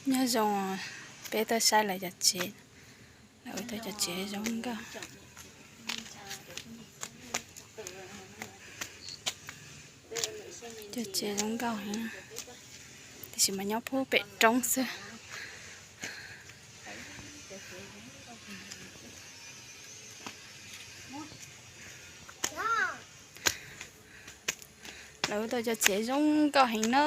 Nyob zoo, peb tuaj saib lawv cov tsev, lawv ua tau cov tsev zoo nkauj. Cov tsev zoo nkauj heev, tiam sis mas nyob puag pem roob xwb. Lawv ua tau cov tsev zoo nkauj heev na.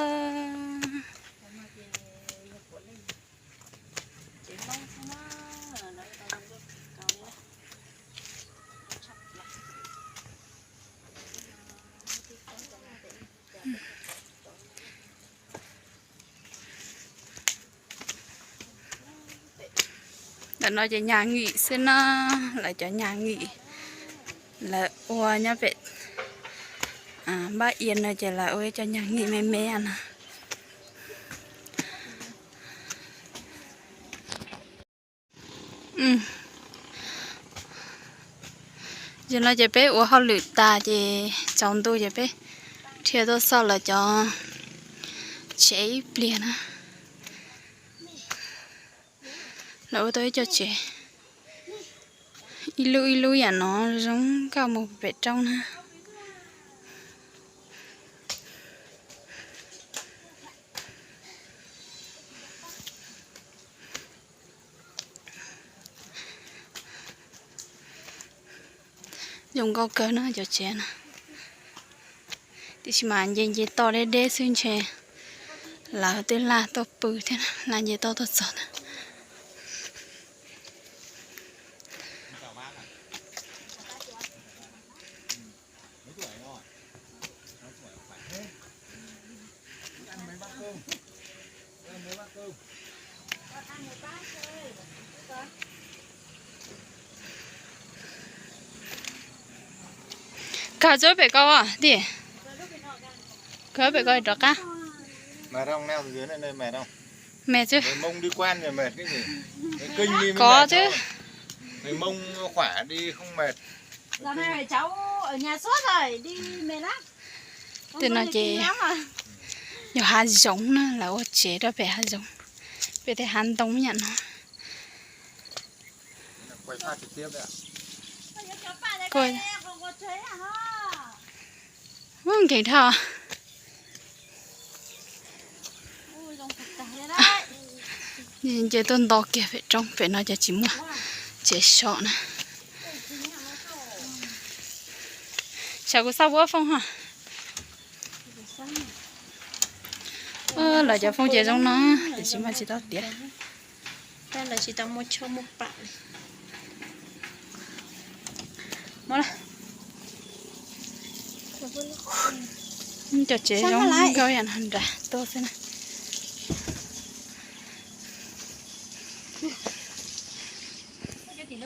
Ntawm no ces nhà nghỉ xwb na, lawv cov nhà nghỉ, lawv ua nyob pem Npab Ia no ces lawv ua ib co nhà nghỉ me me no. Zaum no ces peb ua hauj lwm tas ces tsaus ntuj ces peb dhia tuaj xauj lawv cov tsev ib pliag na. Lawv ua tau ib co tsev ib lub ib lub yam no zoo nkauj mus pem roob na. Zoo nkauj kawg na cov tsev na. Tiam sis mas nce nce toj deb deb xwb ntshe lawv twb laj tuaj pw thiab, laj nce toj tuaj txog ntawd. Kawg txog pem ko tiag, kawg pem ko rov qab. Mệt xwb. Kov xwb. Tej no ces yog hav zoov na, lawv ua tsev rau pem hav zoov, pem tej hav ntoo yam no. Ub, nkeeg dhau. Nce tuaj nto kiag pem roob, pem no ces tsis muaj tsev so na. Xyov kuv xauj puas fooj ho. Lawv cov fooj ces zoo no, tiam sis mas tsis tau tiav. Lawv tsis tau muaj tshuaj muaj pam li. Cov tsev zoo nkauj yam no nram tuaj xwb na.